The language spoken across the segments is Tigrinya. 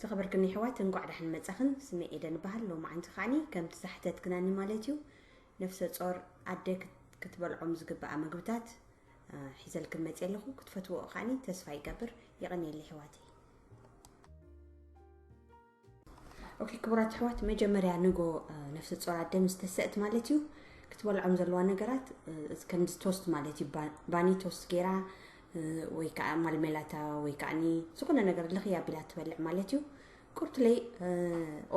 ዝኸበርክን ኣሕዋት፣ እንቋዕ ደሓን መጻኽን። ስመይ ኤደን እበሃል። ሎማዓንቲ ከዓኒ ከምቲ ዝሓተትክናኒ ማለት እዩ፣ ነፍሰ ጾር ኣደ ክት-፣ ክትበልዖም ዝግብኣ ምግብታት፣ እ፣ ሒዘልክን መጽየ ኣለኹ። ክትፈትውኦ ከዓኒ ተስፋ ይገብር። የቐንየለይ ኣሕዋተይ። ኦኬ፣ ክቡራት ኣሕዋት፣ መጀመርያ ንጎ፣ እ፣ ነፍሰ ጾር ኣደ ምስ ተሰእት ማለት እዩ፣ ክትበልዖም ዘለዋ ነገራት፣ እ፣ ከምዚ ቶስት ማለት እዩ፣ ባ-፣ ባኒ ቶስት ገይራ፣ እ፣ ወይ ከዓ ማልሜላታ ወይ ከዓኒ ዝኾነ ነገር ልኽይ ኣቢላ ትበልዕ ማለት እዩ። ቁርትለይ፣ እ፣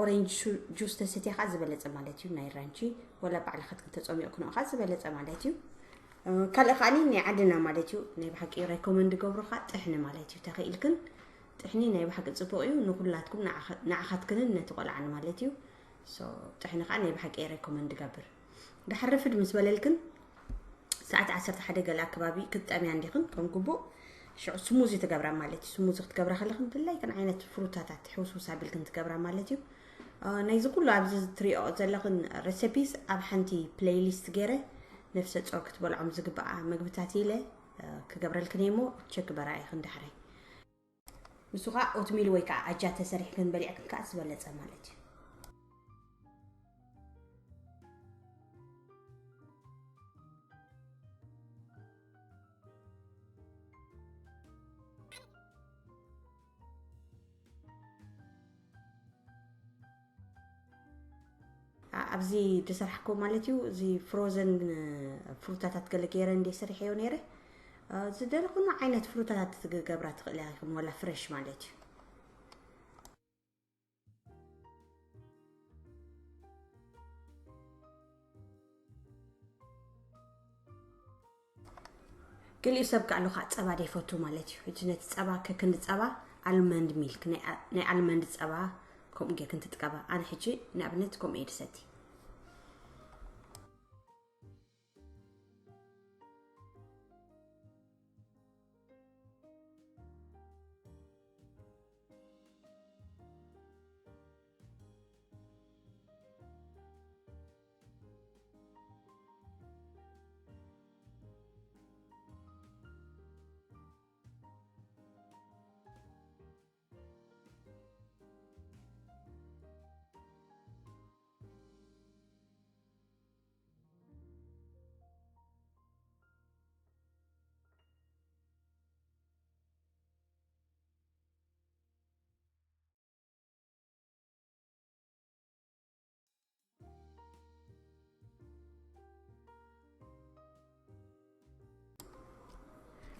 ኦሬንጅ ሹ-፣ ጁስ ተሰትያ ከዓ ዝበለጸ ማለት እዩ፣ ናይ ራንቺ ወላ ባዕልኻ ክትተጸሚቑ ክንኦ ከዓ ዝበለጸ ማለት እዩ። እ፣ ካልእ ከዓኒ ናይ ዓድና ማለት እዩ፣ ናይ ብሓቂ ሬኮመንድ ገብሮ ከዓ ጥሕኒ ማለት እዩ፣ ተኽኢልክን ጥሕኒ ናይ ብሓቂ ጽቡቕ እዩ፣ ንኹላትኩም ንዓኻ-፣ ንዓኻትክንን ነቲ ቆልዓን ማለት እዩ። ሶ፣ ጥሕኒ ከዓ ናይ ብሓቂ ሬኮመንድ ገብር። ድሓር ርፍድ ምስ በለልክን፣ ሰዓት ዓሰርተ ሓደ ገለ ኣከባቢ ክትጠምያ እንዲኽን ከም ግቡእ፣ ሽዑ ስሙዚ ትገብራ ማለት እዩ። ስሙዚ ክትገብራ ከለኽን ድላይክን ዓይነት ፍሩታታት ሕውስውስ ኣቢልክን ትገብራ ማለት እዩ። እ፣ ናይዚ ኩሉ ኣብዚ ትሪኦ ዘለኽን ረሰፒስ ኣብ ሓንቲ ፕሌይሊስት ገይረ፣ ነፍሰ ጾር ክትበልዖም ዝግብኣ ምግብታት ኢለ፣ እ፣ ክገብረልክን እየ እሞ ቸክ በራ ኢኽን ዳሕራይ። ንሱ ኸዓ ኦትሚል ወይ ከዓ ኣጃ ተሰሪሕክን በሊዕክን ከዓ ዝበለጸ ማለት እዩ። ኣ-፣ ኣብዚ ዝሰራሕኩ ማለት እዩ፣ እዚ ፍሮዘን፣ እ፣ ፍሩታታት ገለ ገይረ እንደ ሰሪሐዮ ነይረ። እ፣ ዝደለኹን ዓይነት ፍሩታታት ክትገብራ ትኽእላ ኢኹም፣ ወላ ፍሬሽ ማለት እዩ። ገሊኡ ሰብ ከኣሉ ከዓ ጸባ ዘይፈቱ ማለት እዩ። ሕጂ ነቲ ጸባ ከክንዲ ጸባ ኣልመንድ ሚልክ፣ ናይ ኣ-፣ ናይ ኣልመንድ ጸባ ከምኡ ጌርክን ትጥቀባ። ኣነ ሕጂ ንኣብነት ከምኡ እየ ድሰቲ።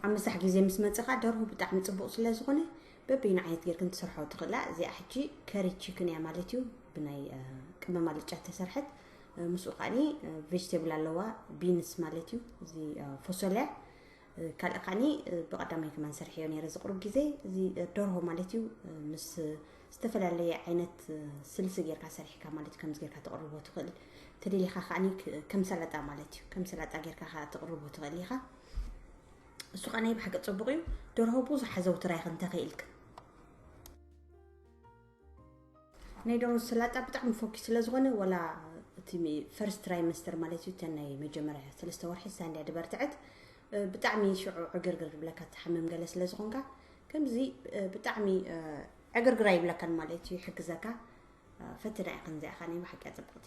ኣብ ምሳሕ ግዜ ምስ መጸኻ ደርሁ ብጣዕሚ ጽቡቕ ስለ ዝኾነ በበይኑ ዓይነት ጌርክን ትሰርሖ ትኽእላ። እዚኣ ሕጂ ከሪ ቺክን እያ ማለት እዩ፣ ብናይ፣ እ፣ ቅመም ኣልጫ ተሰርሐት። እ፣ ምስኡ ከዓኒ፣ እ፣ ቬጅቴብል ኣለዋ፣ ቢንስ ማለት እዩ፣ እዚ፣ እ፣ ፎሶልያ። እ፣ ካልእ ከዓኒ፣ እ፣ ብቐዳማይ ከማን ሰርሐዮ ነይረ እዚ ቁሩብ ግዜ። እዚ፣ እ፣ ደርሆ ማለት እዩ፣ እ፣ ምስ ዝተፈላለየ ዓይነት፣ እ፣ ስልሲ ጌርካ ሰሪሕካ ማለት እዩ፣ ከምዚ ጌርካ ተቕርቦ ትኽእል። ተደሊኻ ከዓኒ ክ-፣ ከም ሰላጣ ማለት እዩ፣ ከም ሰላጣ ጌርካ ከኣ ተቕርቦ ትኽእል ኢኻ። እሱ ከኣ ናይ ብሓቂ ጽቡቕ እዩ። ደርሆ ብዙሕ ኣዘውትራ ኢኽን እንተኽኢልክን። ናይ ደርሆ ሰላጣ ብጣዕሚ ፎኪ ስለ ዝኾነ፣ ወላ እቲ ሚ-፣ ፈርስት ትራይመስተር ማለት እዩ፣ እተን ናይ መጀመርያ ሰለስተ ወርሒ እሳ እንድያ ድበርትዐት፣ እ፣ ብጣዕሚ ሽዑ ዕግርግር ይብለካ፣ ትሓምም ገለ ስለ ዝኾንካ፣ ከምዚ፣ እ፣ ብጣዕሚ፣ እ፣ ዕግርግር ኣይብለካን ማለት እዩ፣ ይሕግዘካ። እ፣ ፈትና ኢኽን እዚኣ ከኣ ናይ ብሓቂ እያ ጽብቕቲ።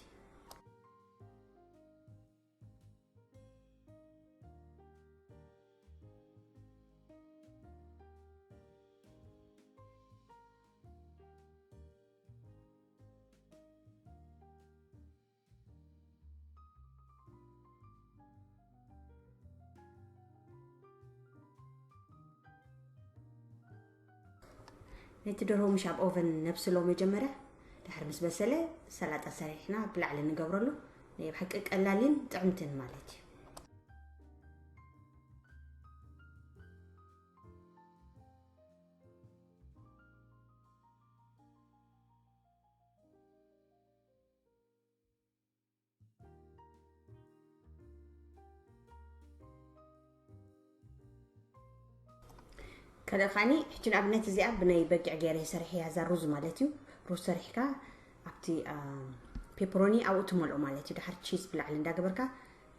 ነቲ ደርሆ ምሽ ኣብ ኦቨን ነብስሎ መጀመርያ። ድሕሪ ምስ በሰለ ሰላጣ ሰሪሕና ብላዕሊ ንገብረሉ። ናይ ብሓቂ ቀላልን ጥዕምትን ማለት እዩ። ካልእ ከዓኒ፣ ሕጂ ንኣብነት እዚኣ ብናይ በጊዕ ገይረ ይሰርሕ እያ፣ እዛ ሩዝ ማለት እዩ። ሩዝ ሰሪሕካ ኣብቲ፣ አ፣ ፔፐሮኒ ኣብኡ ትመልኦ ማለት እዩ። ድሓር ቺዝ ብላዕሊ እንዳገበርካ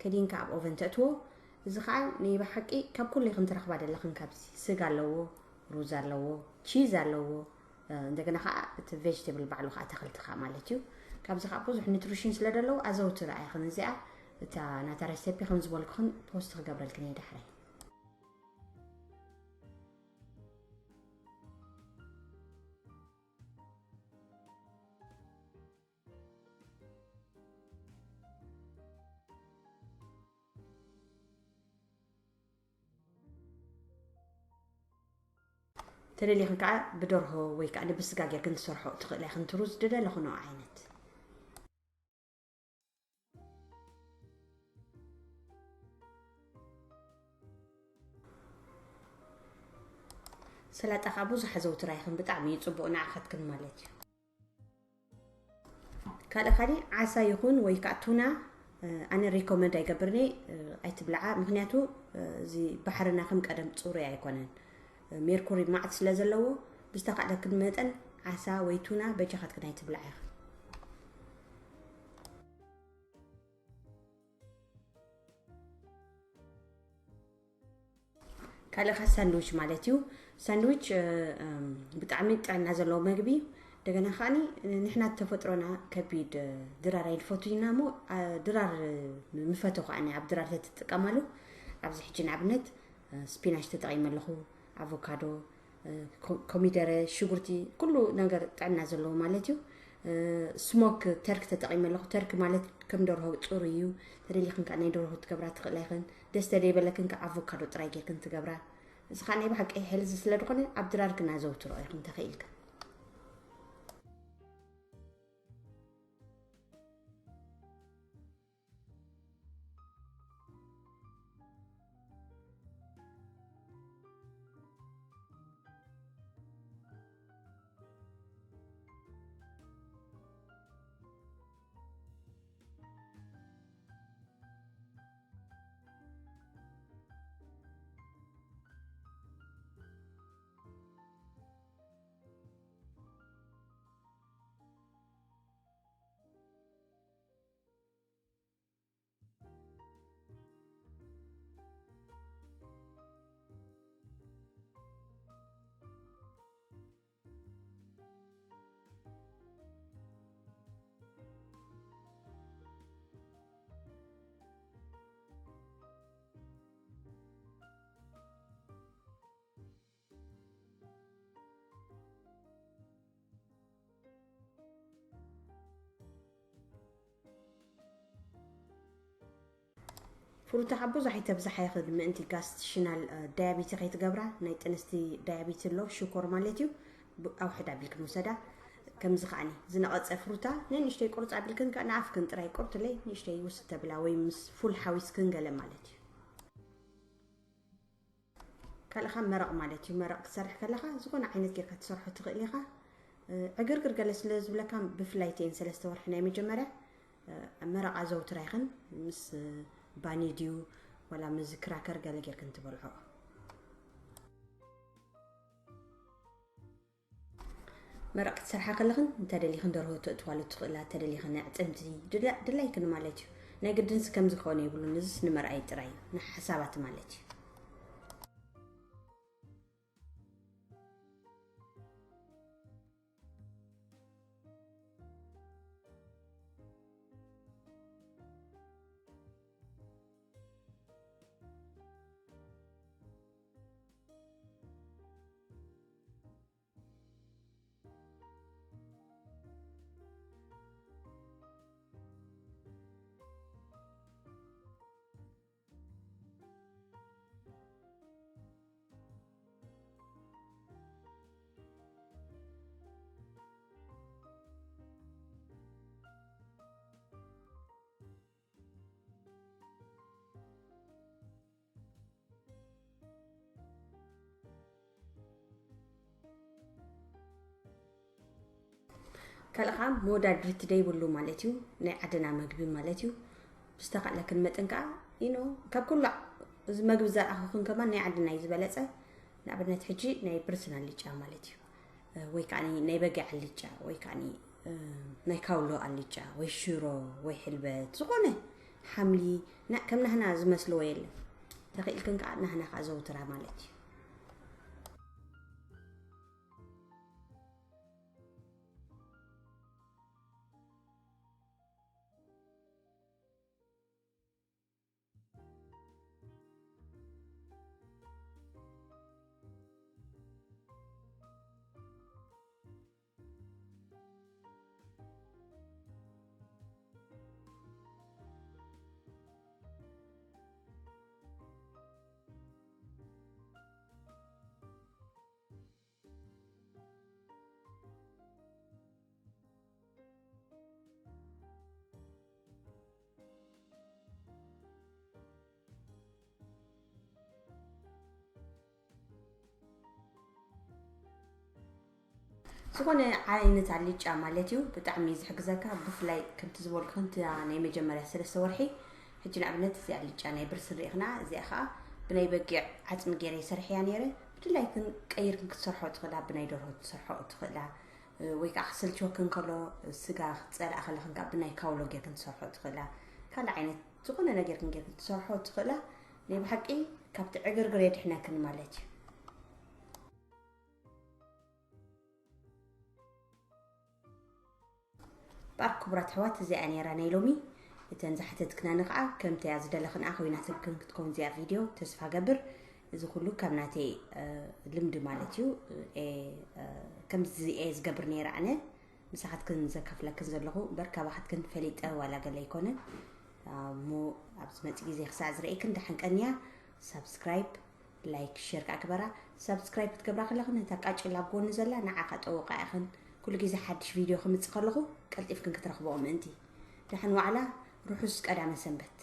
ከዲንካ ኣብ ኦቨን ተእትዎ። እዚ ከዓ ናይ ብሓቂ ካብ ኩሉ ኢኽን ትረኽባ ዘለኽን፣ ካብዚ ስጋ ኣለዎ፣ ሩዝ ኣለዎ፣ ቺዝ ኣለዎ። እንደገና ከዓ እቲ ቬጅቴብል ባዕሉ ከዓ ኣትክልቲ ከዓ ማለት እዩ። ካብዚ ከዓ ብዙሕ ኒትሪሽን ስለ ዘለዎ ኣዘውትር ኣይኽን እዚኣ። እታ ናታ ሬሲፒ ከም ዝበልኩኽን ፖስት ክገብረልክን እየ ዳሕራይ። ተደሊኽን ከዓ ብደርሆ ወይ ከዓ ብስጋ ጌርክን ትሰርሖ ትኽእላ ኢኽን፣ ትሩዝ ድደለኽንኦ ዓይነት። ሰላጣ ከዓ ብዙሕ ኣዘውትራ ኢኽን፣ ብጣዕሚ እዩ ፅቡቅ ንዓኻትክን ማለት እዩ። ካልእ ካልእ ዓሳ ይኹን ወይ ከዓ ቱና ኣነ ሪኮመንድ ኣይገብርኒ። ኣይትብልዓ፣ ምክንያቱ እዚ ባሕርና ከም ቀደም ፅሩይ ኣይኮነን። ሜርኩሪ ማዕት ስለ ዘለዎ ብዝተኻእለክን መጠን ዓሳ ወይ ቱና በጃኻትክን ኣይትብልዓ ኢኻ። ካልእኻ ሳንድዊች ማለት እዩ። ሳንድዊች ብጣዕሚ ጥዕና ዘለዎ መግቢ እዩ። እንደገና ከዓኒ ንሕና ተፈጥሮና ከቢድ ድራር ኣይንፈቱ ኢና እሞ ድራር ምፈቶ ከዓኒ ኣብ ድራር ተትጥቀማሉ። ኣብዚ ሕጂ ንኣብነት ስፒናሽ ተጠቒመ ኣለኹ፣ ኣቮካዶ፣ ኮሚደረ፣ ሽጉርቲ፣ ኩሉ ነገር ጥዕና ዘለዎ ማለት እዩ። ስሞክ ተርክ ተጠቒመ ኣለኹ። ተርክ ማለት ከም ደርሆ ፅሩ እዩ። ተደሊኽን ከዓ ናይ ደርሆ ትገብራ ትኽእላ ይኽን። ደስ ተደይበለክን ከዓ ኣቮካዶ ጥራይ ጌርክን ትገብራ። እዚ ከዓ ናይ ብሓቂ ሄልዚ ስለ ዝኾነ ኣብ ድራርክን ኣዘውትሮ ኢኽን ተኽኢልክን። ፍሩታ ካብ ብዙሕ ኣይተብዝሓ ይኽእል ምእንቲ ጋስትሽናል ዳያቢቲ ከይትገብራ። ናይ ጥንስቲ ዳያቢቲ ኣሎ ሽኮር ማለት እዩ። ኣውሕድ ኣቢልክን ውሰዳ። ከምዚ ከዓኒ ዝነቐፀ ፍሩታ ናይ ንእሽተይ ቁርፅ ኣቢልክን ከ ንኣፍክን ጥራይ ቁርትለይ ንእሽተይ ውስ ተብላ ወይ ምስ ፉል ሓዊስክን ገለ ማለት እዩ። ካልእኻ መረቕ ማለት እዩ። መረቕ ክትሰርሕ ከለኻ ዝኾነ ዓይነት ጌርካ ትሰርሖ ትኽእል ኢኻ። ዕግርግር ገለ ስለ ዝብለካ ብፍላይ እተን ሰለስተ ወርሒ ናይ መጀመርያ መረቕ ኣዘውትራ ይኽን ምስ ባኒ ድዩ ዋላ ምስ ክራከር ገለ ጌርክን ትበልዖ። መረቕ ክትሰርሓ ከለኽን እንተደሊኽን ደርሆ ተእትዋሉ ትኽእላ፣ እንተደሊኽን ኣዕፅምቲ ድላይክን ማለት እዩ። ናይ ግድንስ ከምዚ ክኾነ የብሉን። እዚስ ንመርኣይ ጥራይ እዩ፣ ንሓሳባት ማለት እዩ። ካልእ ከዓ መወዳድርቲ ደይብሉ ማለት እዩ። ናይ ዓድና መግቢ ማለት እዩ። ብዝተኻእለክን መጠን ከዓ ኢኖ ካብ ኩሉ እዚ መግቢ ዘርኣኹኽን ከማን ናይ ዓድና እዩ ዝበለፀ። ንኣብነት ሕጂ ናይ ብርስን ኣልጫ ማለት እዩ። ወይ ከዓ ናይ በጊዕ ኣልጫ ወይ ከዓ ናይ ካውሎ ኣልጫ ወይ ሽሮ ወይ ሕልበት ዝኾነ ሓምሊ ከም ናህና ዝመስልዎ የለን። ተኽኢልክን ከዓ ናህና ከዓ ዘውትራ ማለት እዩ። ዝኾነ ዓይነት ኣልጫ ማለት እዩ። ብጣዕሚ እዩ ዝሕግዘካ። ብፍላይ ከምቲ ዝበልኩ፣ ከምቲ ናይ መጀመርያ ሰለስተ ወርሒ፣ ሕጂ ንኣብነት እዚ ኣልጫ ናይ ብርስን ርኢኽና፣ እዚኣ ኸዓ ብናይ በጊዕ ዓፅሚ ገይረ ይሰርሕያ ነይረ። ብድላይክን ቀይርክን ክትሰርሖ ትኽእላ፣ ብናይ ደርሆ ክትሰርሖ ትኽእላ፣ ወይ ከዓ ክስልችወክን ከሎ፣ ስጋ ክትፀልኣ ከለኽን ከዓ ብናይ ካውሎ ጌርክን ትሰርሖ ትኽእላ። ካልእ ዓይነት ዝኾነ ነገርክን ጌርክን ትሰርሖ ትኽእላ። ናይ ብሓቂ ካብቲ ዕግርግር የድሕነክን ማለት እዩ። ባር ክቡራት ኣሕዋት፣ እዚኣ ነይራ ናይ ሎሚ። እተን ዝሓተትክናኒ ከዓ ከምቲ እያ ዝደለኽንኣ ኮይናትክን ክትከውን እዚኣ ቪድዮ፣ ተስፋ ገብር። እዚ ኩሉ ካብ ናተይ፣ እ፣ ልምዲ ማለት እዩ። እ፣ እ፣ ከምዚ እየ ዝገብር ነይረ ኣነ። ምሳኻትክን ዘካፍለክን ዘለኹ እምበር ካባኻትክን ፈሊጠ ዋላ ገለ ኣይኮነን። እሞ ኣብ ዝመጽእ ግዜ ክሳዕ ዝርእየክን ደሓን ቀንያ። ሳብስክራይብ፣ ላይክ፣ ሼር ከዓ ግበራ። ሳብስክራይብ ክትገብራ ከለኽን ነታ ቃጭል ኣብ ጎኒ ዘላ ንዓ ከጠውቃ ኢኽን። ኩሉ ግዜ ሓድሽ ቪድዮ ክምጽእ ከለኹ ቀልጢፍክን ክትረኽብኦ ምእንቲ። ደሓን ዋዕላ፣ ርሑስ ቀዳመ ሰንበት።